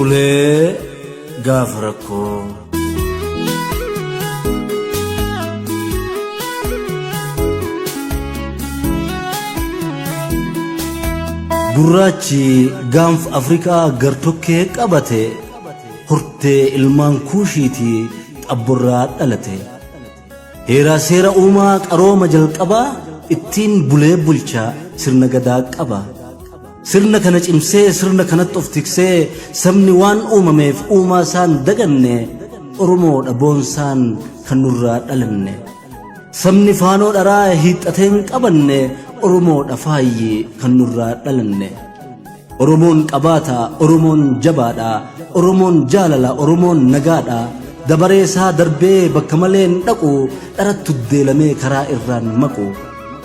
Ulee gaafa rakkoo. Gurraachi gaanfa Afrikaa gartokkee qabate hortee ilmaan kuushiitii xabborraa dhalate. Heeraa seera uumaa qarooma jalqabaa ittiin bulee bulcha sirna gadaa qaba. Sirna kana cimsee sirna kanatti of tiksee sabni waan uumameef uumaa isaan daganne Oromoodha boonsaan kan nurraa dhalanne. Sabni faanoo dharaa hiixatee hin qabanne Oromoodha faayyi kan nurraa dhalanne. Oromoon qabaata, Oromoon jabaadha, Oromoon jaalala, Oromoon nagaadha. Dabaree isaa darbee bakka malee hin dhaqu, dharattu deelamee karaa irraan maqu.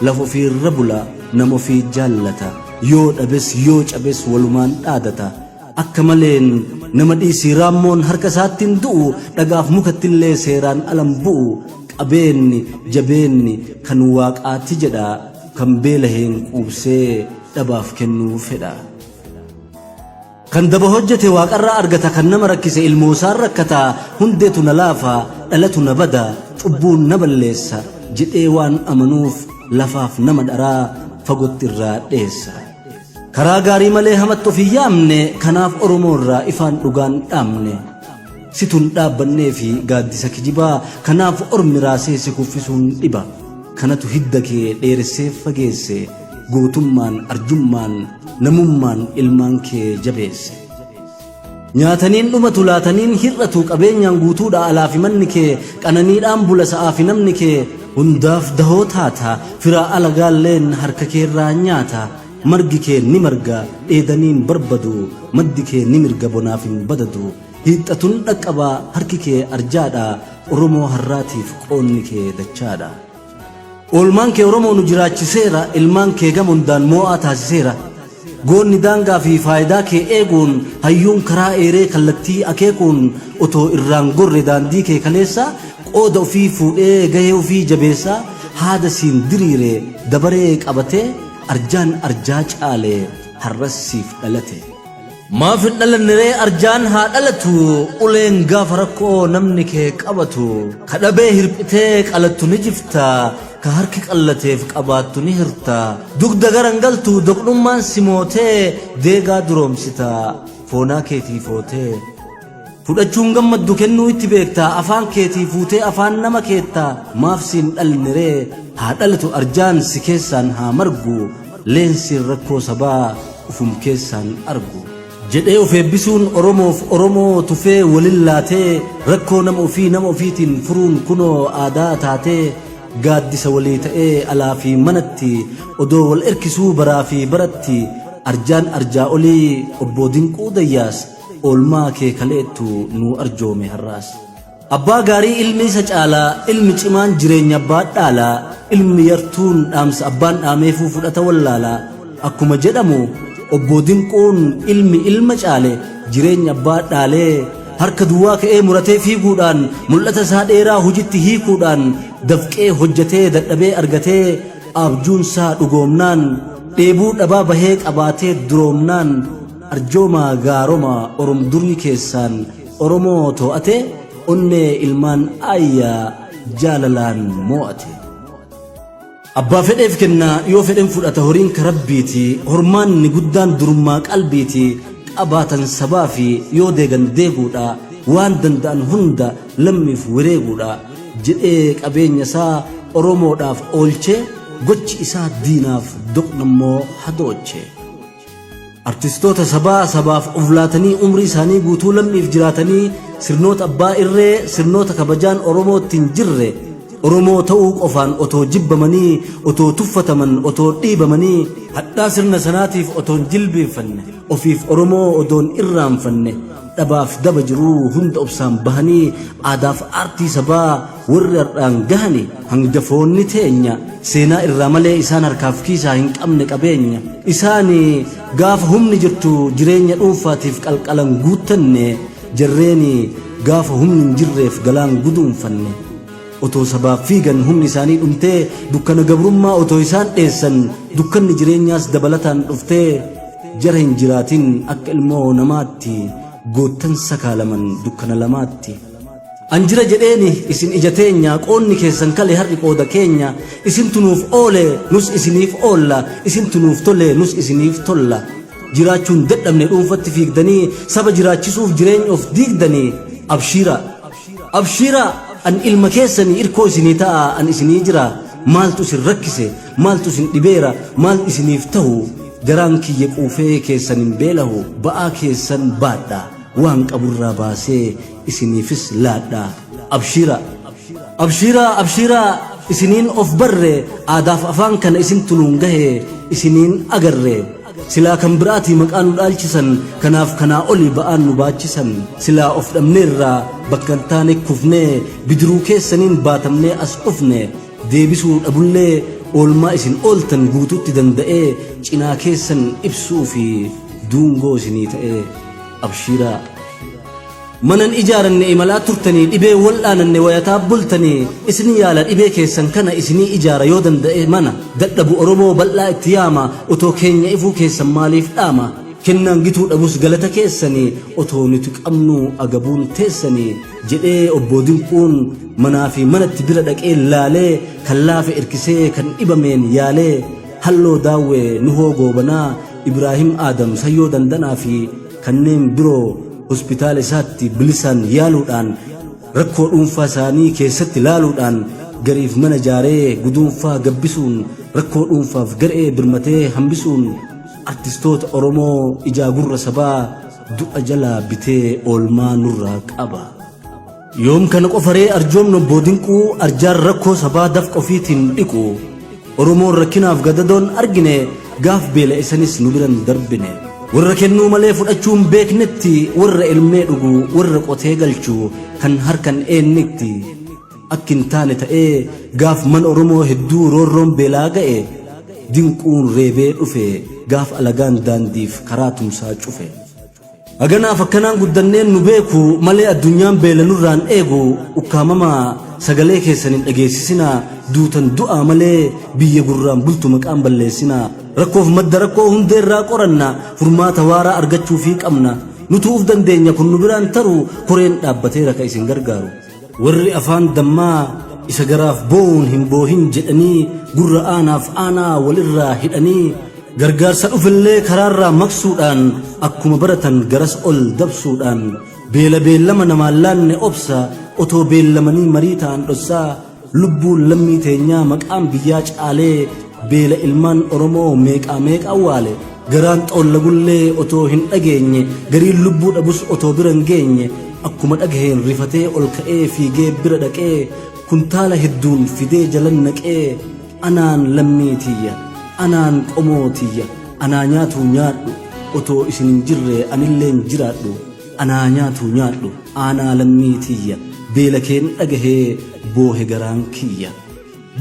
Lafa ofii irra bula, nama ofii jaallata. Yoo dhabes yoo cabes walumaan dhaadata. Akka maleen nama dhiisii raammoon harka isaatti hin du'u, dhagaaf mukattillee seeraan alan bu'u. Qabeenni, jabeenni kan waaqaati jedha, kan beelaheen quubsee dhabaaf kennuu fedha. Kan daba hojjete waaqarraa argata, kan nama rakkise ilmoosaan rakkata, hundeetu na laafa, dhalatu na bada, cubbuun na balleessa jedhee waan amanuuf lafaaf nama dharaa fagotti irraa dheessa. Karaa gaarii malee hamatti of hin yaamne, kanaaf Oromoo irraa ifaan dhugaan dhaamne. Situn dhaabbannee fi gaaddisa kijibaa, kanaaf ormi raasee si kuffisuun dhiba. Kanatu hidda kee dheeressee fageesse, gootummaan, arjummaan, namummaan ilmaan kee jabeesse. Nyaataniin dhumatu laataniin hir'atu qabeenyaan guutuudha alaa fi manni kee qananiidhaan bula sa'aa fi namni kee hundaaf dahoo taata firaa alagaalleen harka keerraa nyaata margi kee ni marga dheedaniin barbadu maddi kee ni mirga bonaaf hin badadu hiixxatun dhaqqabaa harki kee arjaadha Oromoo har'aatiif qoonni kee dachaadha. Oolmaan kee Oromoo nu jiraachiseera, ilmaan kee gama hundaan moo'aa taasiseera. Goonni daangaa fi faayidaa kee eeguun, hayyuun karaa eeree kallattii akeekuun, otoo irraan gorre daandii kee kaleessa, qooda ofii fuudhee gahee ofii jabeessa, haada siin diriire dabaree qabatee, arjaan arjaa caale har'as siif dhalate. Maaf hin dhalanne ree arjaan haa dhalatu uleen gaafa rakkoo namni kee qabatu ka dhabee hirphitee qalattu ni jifta ka harki qallateef qabaattu ni hirta dugda garan galtu doqnummaan si mootee deegaa duroomsita foonaa keetii footee. Fudhachuun gammaddu kennuu itti beekta afaan keetii fuutee afaan nama keetta maaf siin dhalne ree haa dhalatu arjaan si keessaan haa margu leensiin rakkoo sabaa ufum keessaan argu. Jedhee of eebbisuun Oromoof Oromoo tufee walin laatee rakkoo nama ofii nama ofiitiin furuun kunoo aadaa taatee gaaddisa walii ta'ee alaa fi manatti odoo wal erkisuu baraa fi baratti arjaan arjaa olii obboo Dinquu Dayyaas Oolmaa kee kaleettu nuu arjoome har'aas. Abbaa gaarii ilmi isa caala, ilmi cimaan jireenya abbaa dhaala, ilmi yartuun dhaamsa abbaan dhaameefuu fudhata wallaala. Akkuma jedhamu Obboo Dinquun ilmi ilma caale jireenya abbaa dhaalee harka duwwaa ka'ee muratee fiiguudhaan mul'ata isaa dheeraa hojitti hiikuudhaan dafqee hojjetee dadhabee argatee abjuunsaa dhugoomnaan dheebuu dhabaa bahee qabaatee duroomnaan Arjoomaa gaaroma orom durii keessaan Oromoo too'ate onnee ilmaan aayyaa jaalalaan moo'ate. Abbaa fedheef kenna yoo fedhen fudhata horiin ka rabbiiti hormaanni guddaan durummaa qalbiiti qabaatan sabaa fi yoo deegan deeguudha waan danda'an hunda lammiif wereeguudha jedhee qabeenya isaa Oromoodhaaf oolchee gochi isaa diinaaf doqnammoo hadooche. Artistoota sabaa sabaaf of laatanii umrii isaanii guutuu lammiif jiraatanii sirnoota abbaa irree sirnoota kabajaan Oromootti hin jirre Oromoo ta'uu qofaan otoo jibbamanii otoo tuffataman otoo dhiibamanii hadhaa sirna sanaatiif otoo hin jilbiinfanne ofiif Oromoo odoon irraanfanne dhabaaf daba jiruu hunda obsaan bahanii aadaaf aartii sabaa warri har'aan gahani hangafoonni teenya seenaa irraa malee isaan harkaaf kiisaa hin qabne qabeenya isaani gaafa humni jirtu jireenya dhuunfaatiif qalqalan guuttanne jarreeni gaafa humni hin jirreef galaan guduunfanne otoo sabaaf fiigan humni isaanii dhumtee dukkana gabrummaa otoo isaan dheessan dukkanni jireenyaas dabalataan dhuftee jara hin jiraatin akka ilmoo namaatti. Goottan sakaalaman dukkana lamaatti. An jira jedheeni isin ija teenya, qoonni keessan kale har'i qooda keenya. Isintu nuuf oole, nus isiniif oolla, isintu nuuf tole, nus isiniif tolla. Jiraachuun dadhabne dhuunfatti fiigdanii, saba jiraachisuuf jireenya of diigdanii. Abshiira, abshiira, an ilma keessanii irkoo isinii ta'a, an isinii jira. Maaltu isin rakkise, maaltu isin dhibeera, maal isiniif tahu? Garaan kiyya quufee keessan hin beelahu, ba'aa keessan baadha, waan qaburraa baasee isiniifis laadha. Abshiira, abshiira, abshiira, isiniin of barre, aadaaf afaan kana isintu nuun gahe, isiniin agarre. Silaa kan biraatii maqaa nu dhaalchisan, kanaaf kanaa oli ba'aan nu baachisan. Silaa of dhabneerraa bakka hin taane kufnee, bidiruu keessaniin baatamnee as dhufne. Deebisuu dhabullee oolmaa isin ooltan guutuutti danda'ee cinaa keessan ibsuu fi duungoo isinii ta'ee. Abshiiraa. Manan ijaaranne imalaa turtanii, dhibee wal'aananne wayataa bultanii, isin yaala dhibee keessan kana isinii ijaara yoo danda'e mana. Dadhabu Oromoo bal'aa itti yaama, otoo keenya ifuu keessan maaliif dhaama? Kennaan gituu dhabus galata keessanii, otoo nuti qabnuu agabuun teessanii, jedhee Obboo Dinquun manaa fi manatti bira dhaqee laalee, kan laafe irkisee kan dhibameen yaalee, Halloo Daawwee, Nuhoo Goobanaa, Ibraahim Aadam, Sayyoo Dandanaa fi kanneen biroo hospitaala isaatti bilisaan yaaluudhaan, rakkoo dhuunfaa isaanii keessatti laaluudhaan, gariif mana ijaaree guduunfaa gabbisuun, rakkoo dhuunfaaf garee birmatee hambisuun, artistoota Oromoo ijaa gurra sabaa du'a jalaa bitee oolmaa nurraa qaba. Yoom kana qofaree arjoomni Obboo Dinquu, arjaan rakkoo sabaa dafqa ofiitiin dhiqu. Oromoon rakkinaaf gadadoon argine, gaaf beela'e sanis nu biran darbine. Warra kennuu malee fudhachuu hin beeknetti, warra elmee dhugu, warra qotee galchu, kan harkan eennitti. Akki hin taane ta'ee gaaf mana Oromoo hedduu roorroon beelaa ga'e, Dinquun reebee dhufe gaaf alagaan daandiif karaa tumsaa cufe. Haganaaf akkanaan guddanneen nu beeku malee addunyaan beela nurraan eegu. Ukkaamamaa sagalee keessan hin dhageessisinaa, duutan du'aa malee biyya gurraan bultu maqaan balleessinaa. Rakkoof madda rakkoo hundeerraa qoranna, furmaata waaraa argachuufii qabna. Nutu uf dandeenya kun nu biraan taru, koreen dhaabbateera ka isin gargaaru. Warri afaan dammaa isa garaaf boo'uun hin boohin jedhanii gurra aanaaf aanaa walirraa hidhanii, gargaarsa dhufellee karaarraa maqsuudhaan, akkuma baratan garas ol dabsuudhaan, beela beellama namaan laanne obsa otoo beellamanii marii ta'an dhossaa, lubbuun lammii teenyaa maqaan biyyaa caalee beela ilmaan Oromoo meeqaa meeqa awwaale. Garaan xoollagullee otoo hin dhageenye, gariin lubbuu dhabus otoo bira hin geenye, akkuma dhagaheen rifatee ol ka'ee fiigee bira dhaqee kuntaala hedduun fidee jalan naqee, anaan lammii tiyya, anaan qomoo tiyya, anaa nyaatuu nyaadhu, otoo isin hin jirre anilleen jiraadhu, anaa nyaatuu nyaadhu, aanaa lammii tiyya, beela keen dhagahee boohe garaan kiyya.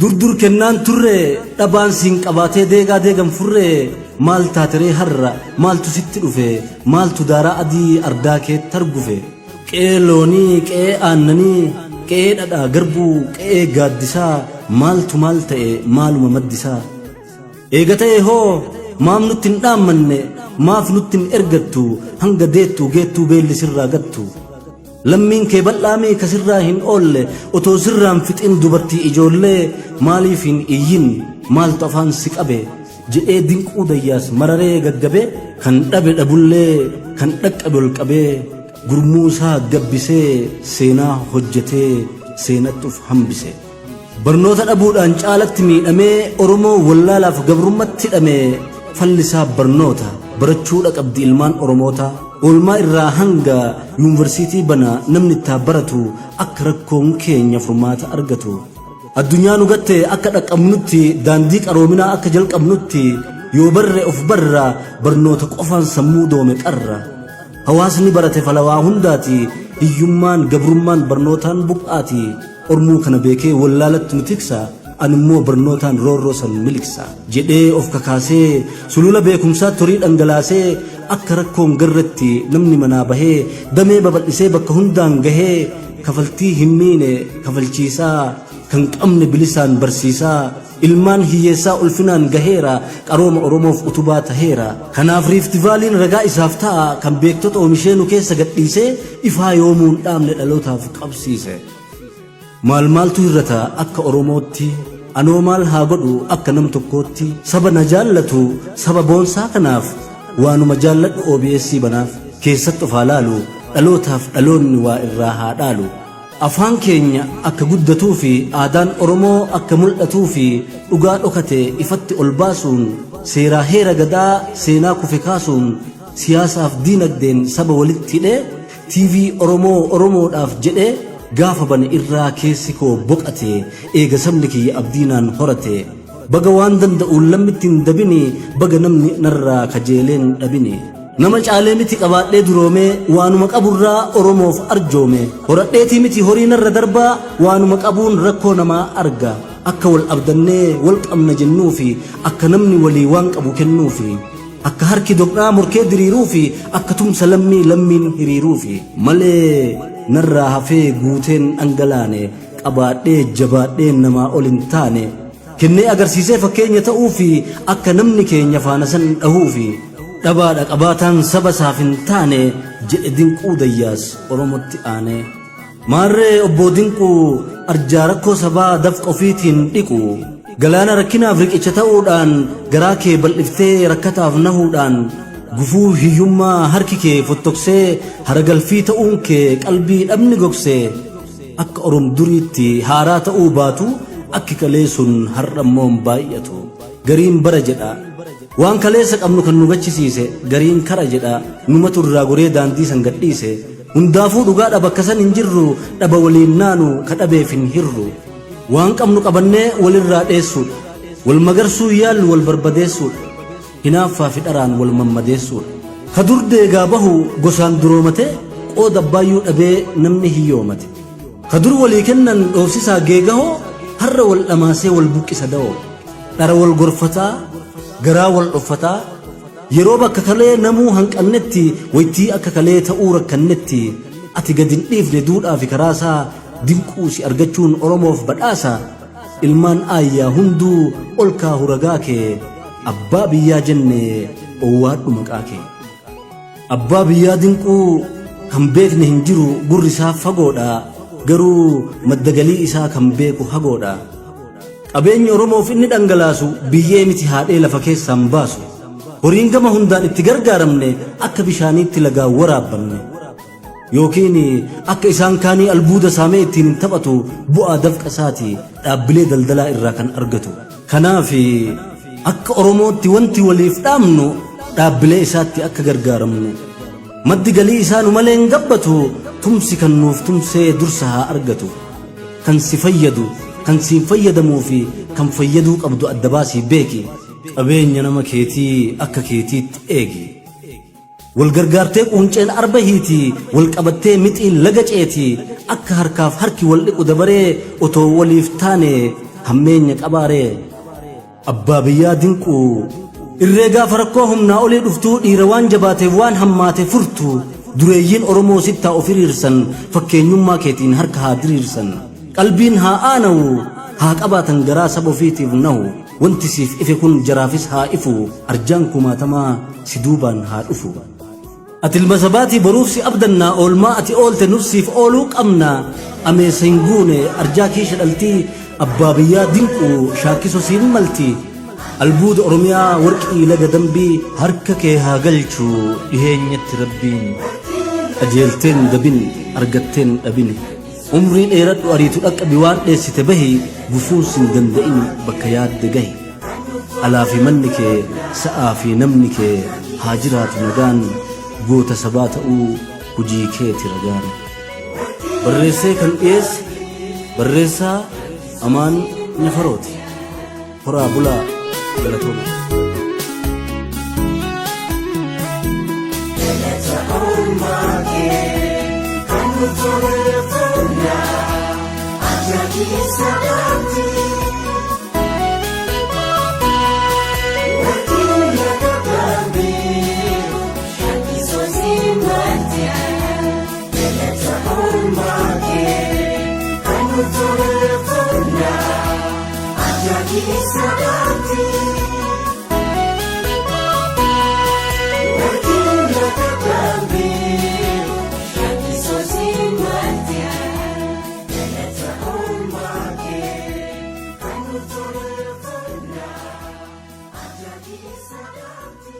Dur dur kennaan turre, dhabaan siin qabaatee deegaa deegan furre, maal taateree har'a, maaltu sitti dhufe, maaltu daaraa adii ardaa kee targufe? Qe'ee loonii, qe'ee aannanii, qe'ee dhadhaa garbuu, qe'ee gaaddisaa, maaltu maal ta'e, maaluma maddisaa? Eega ta'e hoo maaf nutti hin dhaammanne, maaf nutti hin ergattu, hanga deettuu geettuu beelli sirraa gattu? Lammiin kee bal'aamii ka sirraa hin oolle, otoo sirraan fixin dubartii ijoollee, maaliif hin iyyin, maaltu afaan si qabe, jedhee Dinquu Dayyaas mararee gaggabee, kan dhabe dhabullee kan dhaqqabe ol qabee, gurmuu isaa gabbisee seenaa hojjetee seenatti uf hambise. Barnoota dhabuudhaan caalatti miidhamee Oromoo wallaalaaf gabrummatti hidhame, falli isaa barnoota barachuudha qabdi ilmaan Oromoota. Oolmaa irraa hanga yuunivarsiitii bana namni ittaa baratu, akka rakkoon keenya furmaata argatu. Addunyaa nu gatte akka dhaqqabnutti, daandii qaroominaa akka jalqabnutti, yoo barre of barra, barnoota qofaan sammuu doome qarra. Hawaasni barate falawaa hundaati, hiyyummaan gabrummaan barnootaan buqqaati. Ormuu kana beekee wallaalatti nu tiksa, ani immoo barnootaan roorroo san miliqsa, jedhee of kakaasee sulula beekumsaatti horii dhangalaasee, akka rakkoon garretti namni manaa bahee damee babal'isee bakka hundaan gahee, kafaltii hin miine kafalchiisaa, kan qabne bilisaan barsiisaa. Ilmaan hiyyeessaa ulfinaan gaheera, qarooma Oromoof utubaa taheera. Kanaaf Riifti Vaaliin ragaa isaaf ta'a, kan beektota oomishee nu keessa gadhiisee ifaa yoomuu hin dhaamne dhalootaaf qabsiise. Maal maaltu hir'ata akka Oromootti? Anoo maal haa godhu akka nam tokkootti? Saba na jaallatu, saba boonsaa kanaaf waanuma jaalladhu OBS banaaf. Keessatti of haa laalu, dhalootaaf dhaloonni waa irraa haa dhaalu. Afaan keenya akka guddatuufi aadaan Oromoo akka mul'atuufi dhugaa dhokate ifatti ol baasuun seeraa heera Gadaa seenaa kufe kaasuun siyaasaaf diinagdeen saba walitti hidhee TV Oromoo Oromoodhaaf jedhee gaafa bane irraa keessi koo boqate eega sabni kiyya abdii naan horate. Baga waan danda'uun lammitti hin dabini baga namni narraa kajeeleen dhabini. Nama caalee miti qabaadhee duroomee waanuma qaburraa Oromoof arjoome. Horadheetii miti horii narra darbaa waanuma qabuun rakkoo namaa arga. Akka wal abdannee wal qabna jennuufi akka namni walii waan qabu kennuufi. Akka harki doqnaa morkee diriiruufi akka tumsa lammii lammiin hiriiruufi. Malee narraa hafee guuteen dhangalaane qabaadhee jabaadhee namaa ol hin taane. Kennee agarsiisee fakkeenya ta'uufi akka namni keenya faana san dhahuufi. Dhabaadha qabaataan saba isaaf hin taane jedhe Dinquu Dayyaas Oromotti aanee. Maarree obboo Dinquu arjaa rakkoo sabaa dafqa ofiitiin dhiqu. Galaana rakkinaaf riqicha ta'uudhaan garaa kee bal'iftee rakkataaf nahuudhaan gufuu hiyyummaa harki kee fottoksee haragalfii ta'uun kee qalbii dhabni gogsee akka Orom duriitti haaraa ta'uu baatu akki kalee sun har'a immoo hin baay'atu. Gariin bara jedha. Waan kaleessa qabnu kan nu gachisiise gariin kara jedha numatu irraa goree daandii san gadhiise. Hundaafuu dhugaadha bakka san hin jirru dhaba waliin naanu ka dhabeef hin hirru. Waan qabnu qabannee walirraa dheessuudha. Wal magarsuu yaallu wal barbadeessuudha. Hinaaffaa fi dharaan wal mammadeessuudha. Ka dur deegaa bahu gosaan duroomate qooda abbaayyuu dhabee namni hiyyoomate. Ka dur walii kennan dhoofsisaa geegahoo har'a wal dhamaasee wal buqqisa dawoo. Dhara wal gorfataa, garaa wal dhoffataa, yeroo bakka kalee namuu hanqannetti waytii akka kalee ta'uu rakkannetti ati gad hin dhiifne duudhaa fi karaasaa dinquu si argachuun Oromoof badhaasa. Ilmaan aayyaa hunduu ol kaahu ragaa kee abbaa biyyaa jenne owwaadhu maqaa kee. Abbaa biyyaa dinquu kan beekne hin jiru gurri isaa fagoodha garuu madda galii isaa kan beeku hagoodha. Qabeenyi Oromoof inni dhangalaasu biyyee miti haadhee lafa keessaan baasu. Horiin gama hundaan itti gargaaramne akka bishaaniitti lagaan waraabbamne. Yookiin akka isaan kaanii albuuda saamee ittiin hin taphatu bu'aa dafqa isaati dhaabbilee daldalaa irraa kan argatu. Kanaaf akka Oromootti wanti waliif dhaamnu dhaabbilee isaatti akka gargaaramnu. Maddi galii isaa nu malee hin gabbatu tumsi kan nuuf tumsee dursa haa argatu. Kan si fayyadu, kan siin fayyadamuu fi kan fayyaduu qabdu adda baasii beeki. Qabeenya nama keetii akka keetiitti eegi. Wal gargaartee quunceen arba hiiti, wal qabattee mixiin laga ceeti, akka harkaaf harki wal dhiqu dabaree otoo waliif taane hammeenya qabaaree. Abbaa biyyaa dinquu irree gaafa rakkoo humnaa olii dhuftuu dhiira waan jabaateef waan hammaate furtu dureeyyiin Oromoo sittaa of hiriirsan fakkeenyummaa keetiin harka haa diriirsan qalbiin haa aanawu haa qabaatan garaa saba ofiitiif nahu wanti siif ife kun jaraafis haa ifu arjaan kumaatamaa si duubaan haa dhufu. Ati ilma sabaatii boruuf si abdannaa oolmaa ati oolte nus siif ooluu qabna ameessa hin guune arjaa kiisha dhaltii abbaa biyyaa dinqu shaakkiso siin malti albuuda oromiyaa warqii laga dambii harka kee haa galchu dhiheenyatti rabbiin qajeelteen dabin argatteen dhabin umrii dheeradhu ariitu dhaqqabi waan dheessite bahi gufuun sin danda'in bakka yaadde gahi. Alaa fi manni kee sa'aa fi namni kee haa jiraatu nagaan goota sabaa ta'uu hujii keeti ragaan. Barreessee kan dhiyeesse barreessaa Amaan Nyafarooti. Horaa bulaa galatooma. Galata oolmaa kee kan nu toleeffannaa ajaa'ibsa sabaatti. Ajaa'ibsiisaadhaati.